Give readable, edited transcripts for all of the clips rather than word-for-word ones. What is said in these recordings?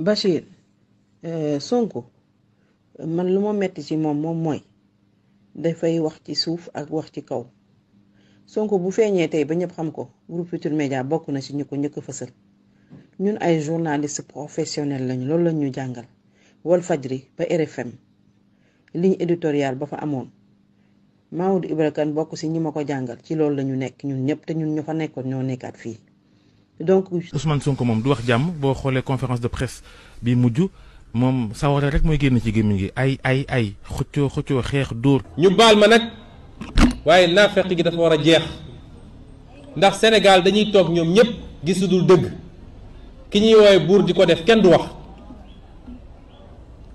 Bachir Sonko man lu ma metti ci moom mooy dafay wax ci suuf ak wax ci kaw Sonko bu feeñee tey ba ñëpp xam ko groupe Futurs Médias bokk na ci ñu ko njëkk a fësal ñun ay journalistes professionnels lañu loolu lañ ñu jàngal Walfadjri ba RFM ligne éditoriale ba fa amoon Maodo Ibra Kane bokk ci ñi ma ko jàngal ci loolu la ñu nekk ñun ñëpp te ñun ñu fa nekkoon ñoo nekkaat fii donc. Ousmane Sonko moom du wax jàmm boo xoolee conférence de presse bi mujj moom sawara rek mooy génn ci gémmiñ gi ay xëccoo xeex dóor. ñu baal ma nag waaye naafeq gi dafa war a jeex ndax Sénégal dañuy toog ñoom ñëpp gis lu dul dëgg ki ñuy woowee buur di ko def kenn du wax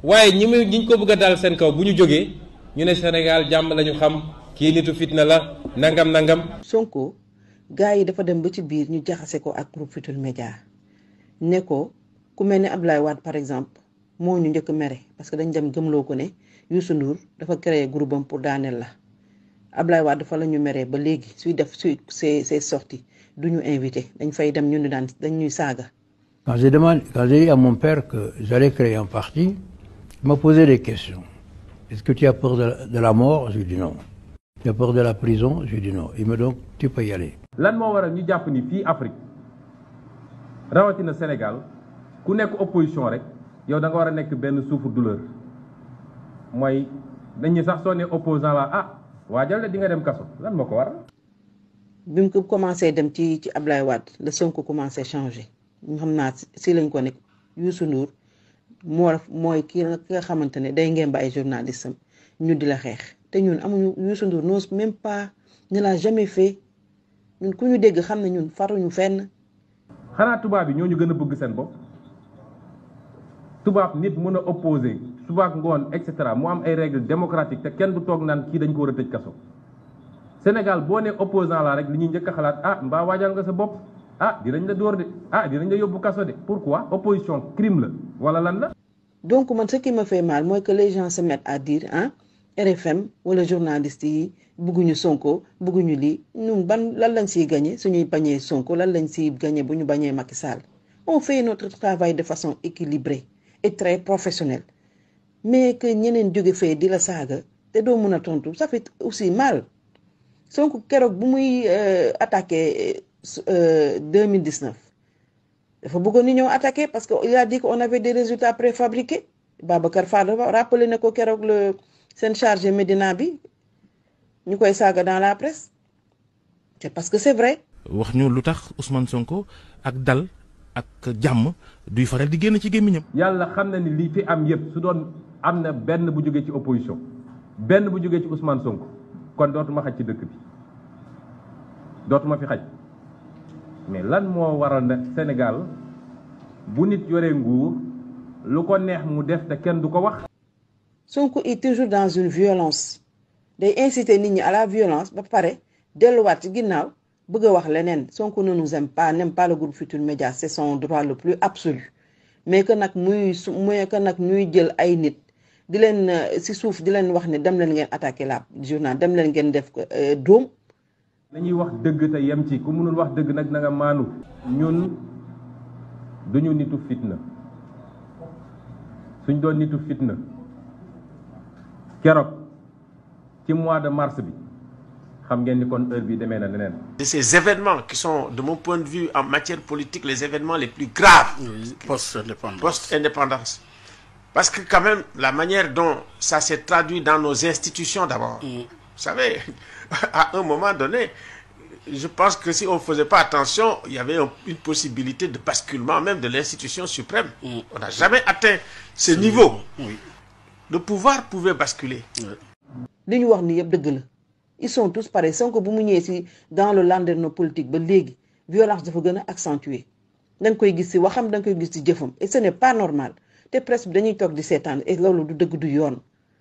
waaye ñi ko bëgg a dal seen kaw bu ñu jógee ñu ne Sénégal jàmm lañu xam kii nitu fitna la nangam. Sonko gars yi dafa dem ba ci biir ñu jaxase ko ak groupe Futurs Médias ne ko ku mel ne Abdoulaye Wade par exemple moo ñu njëkk mere parce que dañ dem gëmloo ko ne Youssou Ndour dafa créer groupe am pour daaneel la Abdoulaye Wade dafa la ñu meree ba léegi suy def ses sorties du ñu invité dañ fay dem ñu dañ ñuy saaga. Quand j'ai dit à mon père que j'allais créer un parti, il m'a posé des questions. Est-ce que tu as peur de la mort? Je lui ai dit non. Tu as peur de la prison? Je lui ai dit non. Il me dit donc tu peux y aller. lan moo waral ñu jàpp ni fii Afrique rawatina Sénégal ku nekk opposition rek yow da nga war a nekk benn souffre-douleur mooy dañuy sax soo ne opposant la waajal la di nga dem kaso lan moo ko waral. bi mu ko commencé dem ci Ablaye Wade la Sonko commencé changé ñu xam naa si lañ ko nekk Youssou Ndour mooy ki nga xamante ne day ngeen ba ay journalistes am ñu di la xeex te ñun amuñu Youssou Ndour n'ose même pas ne l'a jamais fait ñun ku ñu dégg xam ne ñun faruñu fenn. xanaa tubaab yi ñoo ñu gën a bëgg seen bopp tubaab nit mën a opposé suba ak ngoon et cetera mu am ay règles démocratiques te kenn du toog naan kii dañ ko war a tëj kaso. Sénégal boo nee opposant la rek li ñuy njëkk a xalaat mbaa waajal nga sa bopp dinañ la dóor de dinañ la yóbbu kaso de pourquoi opposition crime la wala lan la. donc man ce qui me fait mal mooy que les gens se mettent à dire RFM wala journalistes yi bëgguñu Sonko bëgguñu lii ñun lan lañ siy gagné suñuy bañee Sonko lan lañ siy gagné bu ñu bañee Macky Sall on fait notre travail de façon équilibrée et très professionnelle mais que ñeneen jóge fee di la saaga te doo mën a tontu ça fait aussi mal Sonko keroog bu muy attaqué 2019 dafa bëggoon ni ñëw attaqué parce que il a dit qu'on avait des résultats préfabriqués Babacar Fall rappelé na ko keroog seen chargé Médina bi ñu koy saaga dans la presse c'est parce que c'est vrai. wax ñu lu tax Ousmane Sonko ak dal ak jàmm duy faral di génn ci gémmiñam. yàlla xam na ni lii fi am yëpp su doon am na benn bu jógee ci opposition benn bu jógee ci Ousmane Sonko kon dootuma xaj ci dëkk bi dootuma fi xaj mais lan moo waral na Sénégal bu nit yoree nguur lu ko neex mu def te kenn du ko wax. Sonko est toujours dans une violence day inciter nit ñi à la violence ba pare delluwaat ci ginnaaw bëgg a wax leneen Sonko ne nous aime pas, n'aime pas le groupe Futurs Médias, c'est son droit le plus absolu mais que nag ñuy jël ay nit di leen si suuf di leen wax ne dem leen ngeen attaquer la journal dem leen ngeen def dóom. nañuy wax dëgg te yem ci ku mënul wax dëgg nag na nga maanu. ñun duñu nitu fitna suñ doon nitu fitna keroog ci mois de mars bi xam ngeen ni kon heure bi demee na neneen. De ces événements qui sont de mon point de vue en matière politique les événements les plus graves. Post-indépendance. Parce que quand même la manière dont ça s'est traduit dans nos institutions d'abord. Vous savez, à un moment donné, je pense que si on ne faisait pas attention, il y avait une possibilité de basculement même de l'institution suprême. On n'a jamais atteint ce niveau. Le pouvoir pouvait basculer. li ñu wax ni yëpp dëgg la ils sont tous pareils Sonko bu mu ñëwee si dans le landerneau politique ba léegi violence dafa gën a accentuer da nga koy gis si waxam da nga koy gis si jëfam et ce n'est pas normal te presse bi dañuy toog di seetaan et loolu du dëgg du yoon.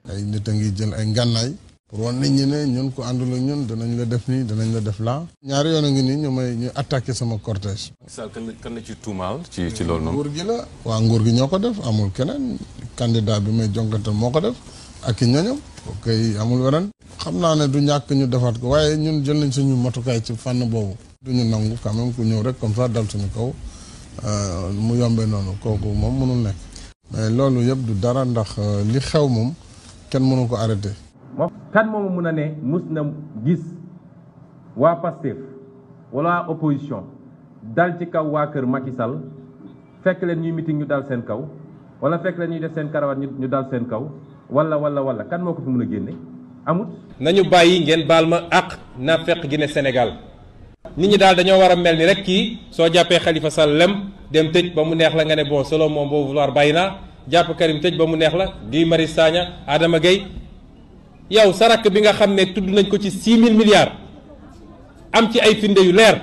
ay nit a ngi jël ay ngànnaay pour wan nit ñi ne ñun ko àndul ak ñun danañ la def nii danañ la def laa. ñaari yoon a ngi nii ñu attaqué sama cortège. Sall kan la ci tuumaal ci loolu noonu. nguur gi la waa nguur gi ñoo ko def amul keneen candidat bi may jonkantal moo ko def ak i ñoñam ok amul weren xam naa ne du ñàkk ñu defaat ko waaye ñun jël nañ suñu matukaay ci fànn boobu. duñu nangu quand même ku ñëw rek comme ça dal suñu kaw mu yombee noonu kooku moom mënul nekk mais loolu yëpp du dara ndax li xew moom kenn mënu ko arrêté. moom kan moomu mun a ne mus na gis waa Pastef wala waa opposition dal ci kaw waa kër Macky Sall fekk leen ñuy meeting ñu dal seen kaw wala fekk leen ñuy def seen karawaat ñu dal seen kaw wala kan moo ko fi mun a génne amut. nañu bàyyi ngeen baal ma àq na fekk gi ne Sénégal nit ñi daal dañoo war a mel ni rek kii soo jàppee Khalifa Sall lem dem tëj ba mu neex la nga ne bon selon mon bon vouloir bàyyi naa jàpp Karim tëj ba mu neex la Guy Marius Sagna Adama Gueye yow sa rakk bi nga xam ne tudd nañ ko ci 6000 milliards am ci ay firnde yu leer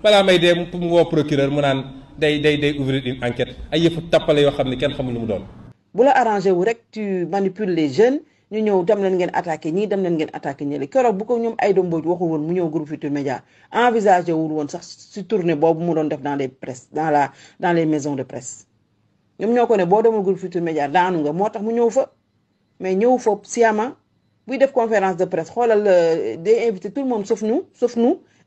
balaa may dee mu woo procureur mu naan day ouvrir une enquête ay yëfu tappale yoo xam ne kenn xamul lu mu doon. bu la arrangé wu rek tu manipules les jeunes ñu ñëw dem leen ngeen attaqué ñii dem leen ngeen attaqué ñële keroog bu ko ñoom Aïda Mbodj waxul woon mu ñëw groupe Futurs Médias envisagé wul woon sax si tournée boobu mu doon def dans les presse dans les maisons de presse ñoom ñoo ko ne boo demul groupe Futurs Médias daanu nga moo tax mu ñëw fa mais ñëw fa sciemment buy def conférence de presse xoolal day invité tout le monde sauf nous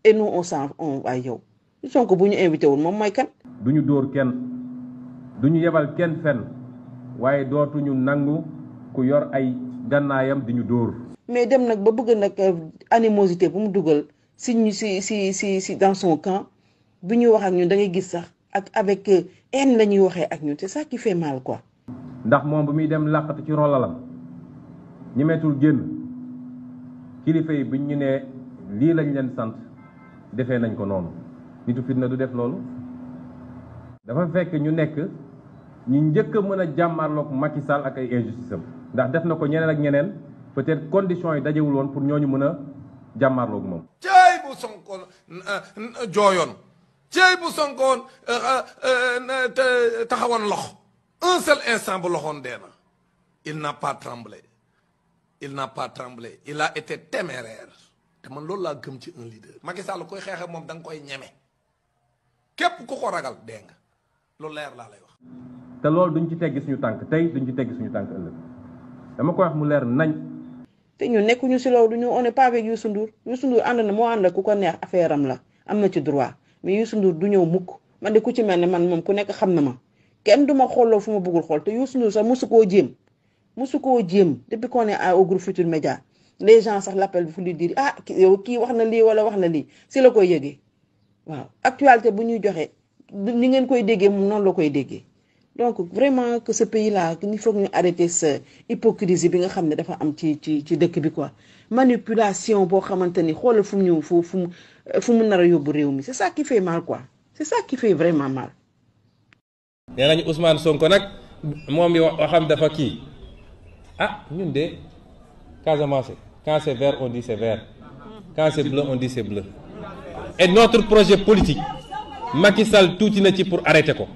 et nous on ay yow Sonko bu ñu invité wul moom mooy kan. du ñu dóor kenn du ñu yebal kenn fenn waaye dootuñu nangu ku yor ay gannaayam di ñu dóor. mais dem nag ba bëgg nag animosité bu mu dugal si dans son camp bu ñuy wax ak ñun da ngay gis sax ak avec haine la ñuy waxee ak ñun c'est ça qui fait mal quoi. ndax moom bu muy dem làqatu ci rolalam ñi metul génn kilifa yi buñ ñu ne lii lañ leen sant defee nañ ko noonu nitu fitna du def loolu dafa fekk ñu nekk ñu njëkk a mën a jàmmarloog Macky Sall ak ay injustice am ndax def na ko ñeneen ak ñeneen peut-être conditions yi dajewul woon pour ñooñu mën a jàmmarloog moom. cey bu Sonko jooyoon cey bu Sonko taxawoon lox un seul instant bu loxoon dee na il n'a pas tremblé il a été téméraire te man loolu laa gëm ci un leader. Macky Sall koy xeex ak moom da nga koy ñeme képp ku ko ragal dee nga loolu leer laa lay wax. te loolu duñ ci teggi suñu tànk tey duñ ci teggi suñu tànk ëllëg dama koy wax mu leer nañ. te ñu nekkuñu si loolu on n'est pas avec Youssou Ndour ànd na moo ànd ak ku ko neex affaire am la am na ci droit mais Youssou Ndour du ñëw mukk man de ku ci mel ne man moom ku nekk xam na ma kenn du ma xooloo fu ma bëggul xool te Youssou Ndour sax mosu koo jéem depuis qu'on est au groupe Futurs Médias les gens sax l'appellent pour lui dire ah yow kii wax na lii wala wax na lii si la koy yëgee waaw actualité bu ñuy joxe ni ngeen koy déggee moom noonu la koy déggee donc vraiment que ce pays là il faut que ñu arrêter ce hypocrisie bi nga xam ne dafa am ci dëkk bi quoi manipulation boo xamante ni xoolal fu mu nar a yóbbu réew mi c'est ça qui fait mal quoi c'est ça qui fait vraiment mal. nee nañu Ousmane Sonko nag moom yi waxam dafa kii ah ñun de Casamance quand c'est vert on dit c'est vert quand c'est bleu on dit c'est bleu et notre projet politique Macky Sall tuuti na ci pour arrêter ko.